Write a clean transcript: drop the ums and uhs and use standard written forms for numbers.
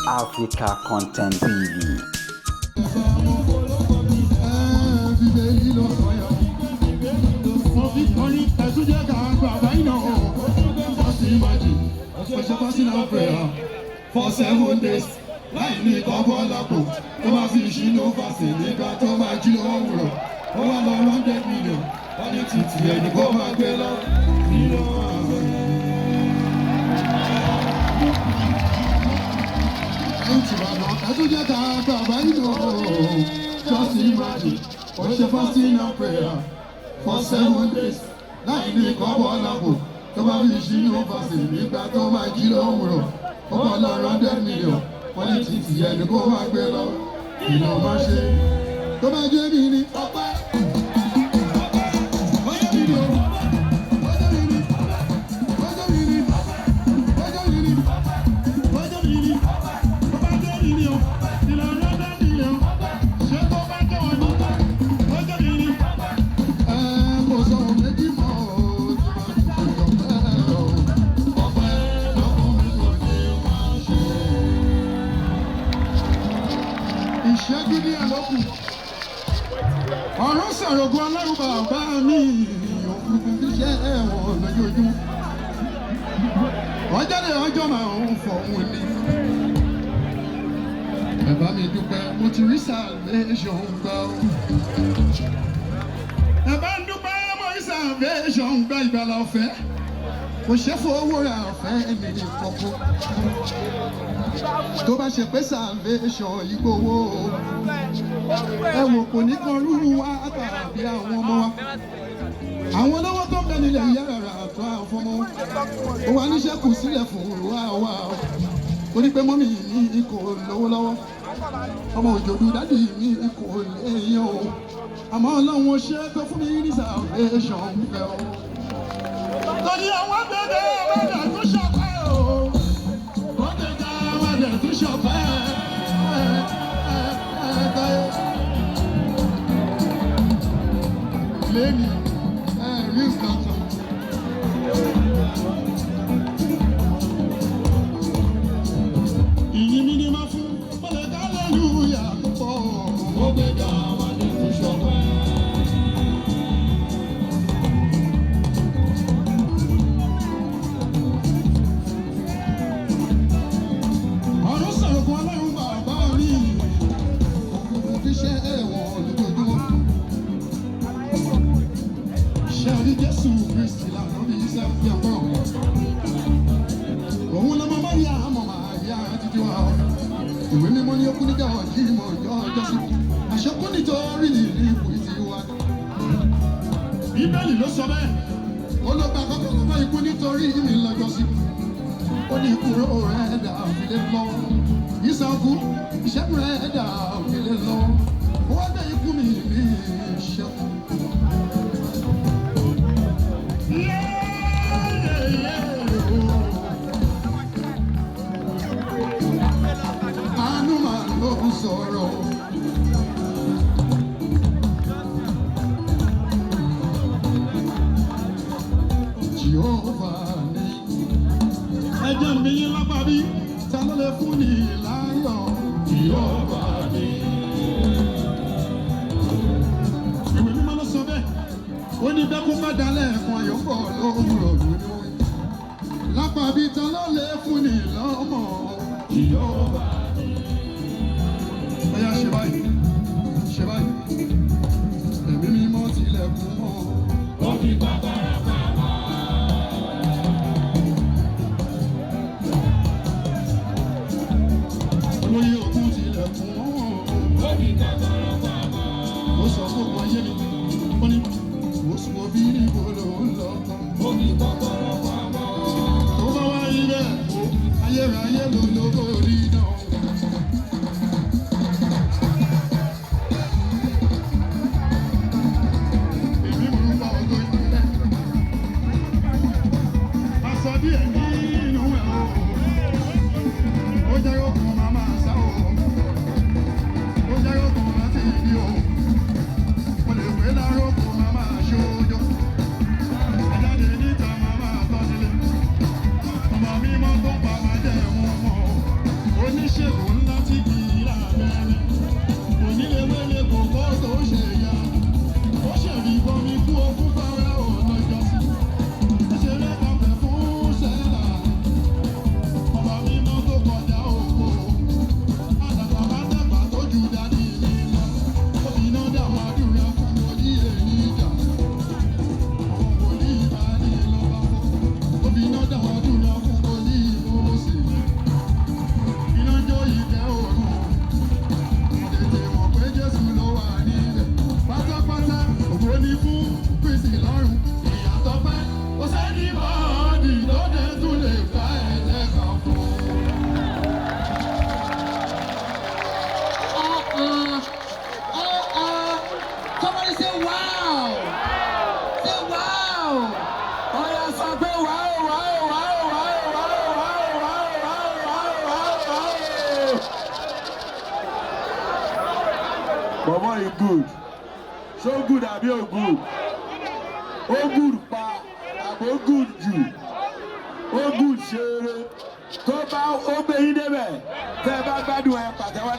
Africa Content TV. For 7 days, láì ní kọ́bọ̀ lápò, tó bá fi ṣínú fàṣẹ nígbà tó máa jí lówùrọ̀, ó wá lọ 100 million, wọ́n ní títì ẹni kó máa gbé lọ. Nínú àwọn ẹtún jẹ́ ká bàbá yìí lò ó. Just imagine, ó ṣe fasting and prayer for 7 days, láì ní kọ́bọ̀ lápò, tó bá fi ṣínú fàṣẹ nígbà tó máa jí lówùrọ̀, ó bá lọ 100 million, wọ́n ní títì ẹni kó máa gbé lọ. Kí ló máa ṣe tó bá jẹ́ mi ní ọpẹ́? Ó jẹ́ mi ní o. Ó jẹ́ mi ní. Ó jẹ́ mi ní. Ó jẹ́ mi ní. Ó jẹ́ mi ní. Tó bá jẹ́ mi ní o. Ìlànà 100 million. Ṣé tó bá jẹ́ wọn ní? Ó jẹ́ mi ní. Ẹ kò sọ méjì mọ́ o, tí màá fi ọpẹ́ lọ. Ọpẹ́ lọ́kùn mi kò ní máa ṣe. Ìṣẹ́jú díẹ̀ ló kù. Ọ̀run sọ̀rọ̀gùn Ọlọ́run bàbá mi, òfurufú fi ṣe ẹ̀wọ̀n lójoojúmọ́. Ọjọ́ lè ọjọ́ máa ń fọ̀hún ni. Bàbá mi dúpẹ́, mo ti rí salvation gbà ó. Bàbá ń dúpẹ́, mo rí salvation gbà, ìgbàlà ọ̀fẹ́. Kò ṣe fowó ra ọ̀fẹ́ mi ní kọ́kọ́. Tó bá ṣe pé salvation ìgbowó, ẹ wò, kò ní kan rúru wa tàbí àwọn ọmọ wa. Àwọn olówó tó ń bẹ nílẹ̀ yára rà tó àfọmọ́. Ó wà níṣẹ́ kù sílẹ̀ fún wa wa. Ó ní pé mummy mi kò lówó lọ́wọ́. Ọmọ òjòdú daddy mi kò léyìn o. Àmọ́ Ọlọ́run ó ṣe tó fún mi ní salvation fẹ́ o. Torí àwọn gbẹdẹ wẹ́dẹ̀ tó ṣọpẹ́ o. Wọ́n gbẹdẹ wẹ́dẹ̀ tó ṣọpẹ́. Lẹ́ni ẹ rí nǹkan kan. Ìyìn mi ni máa fún mọ̀lẹ́ká hallelujah pọ̀. Ó gbẹdẹ wẹ́dẹ̀ tó ṣọpẹ́. Ọ̀run sọ̀rọ̀ kan, Ọlọ́run bàbá mi. Òkùnkùn fi ṣe ẹ̀wọ̀n lójoojúmọ́. Ṣé rí Jésù Kristi lànà bí iṣẹ́ fi ọ̀pọ̀? Òun lọ́mọ Mọ́ríà àmọ́ Màríà títí wá. Ìwé mímọ́ ní ó kú níjà ọ̀jí ìmọ̀ ọjọ́ ọjọ́ sí. Àṣekú nítorí ìlú ìtì wa. Bíbélì ló sọ bẹ́ẹ̀. Ó ló gba kọ́kọ́ lọ́wọ́ ikú nítorí mi lọ́jọ́ sí. Ó ní kúrò rẹ̀ dà òfìlẹ̀ lọ. Ìsànkú ìṣẹ́gun rẹ̀ dà òfìlẹ̀ lọ. Ó wá gbé ikú mi ní ìṣẹ́gun. Àánú màá ló ń sọ̀rọ̀. Jehovah ni. Ẹjẹ́ mi yín lápá bí, ta ló lè fún ni láyọ̀? Jehovah ni. Ìwé mímọ́ ló sọ bẹ́ẹ̀. Ó ní bẹ́kún bá dalẹ̀ ẹ̀kan, ayọ̀ bọ̀ lówùrọ̀ lónìí. Lápá bí, ta ló lè fún ni lọ́mọ? Jehovah ni. Bóyá ṣe báyìí, ṣe báyìí. Ẹ̀mí mímọ́ tilẹ̀kùn mọ́. Ó fi kọ́kọ́rọ́ pamọ́. Olóyè ògùn tilẹ̀kùn mọ́. Ó fi kọ́kọ́rọ́ pamọ́. Ó sọ fún ọmọ ayé mi, ó ní oṣù òbí níbo ló ń lọ kan. Ó fi kọ́kọ́rọ́ pamọ́. Tó bá wá rí bẹ́ẹ̀, ayérayé ló lóko rí náà. Èmi mò ń bá ọgọ́ ìpínlẹ̀. Aṣọ díẹ̀ nínú ẹ̀ o. Ó jẹ́ okùn màmá sá o. Ó jẹ́ okùn láti ibi o. Mo lè pè lárókùn màmá ṣojo. Ajáde níta màmá tọ́ sílé. Ọmọ mímọ́ tó pa máa jẹ́ wọn mọ́. Oníṣègùn. Bọ̀bọ̀ yìí good. So good àbí o good? Ó good pa àbó good jù. Ó good ṣeré. Tó bá ó gbé yín débẹ̀, tẹ́ ẹ bá gbádùn ẹ pàtẹ́wọ́.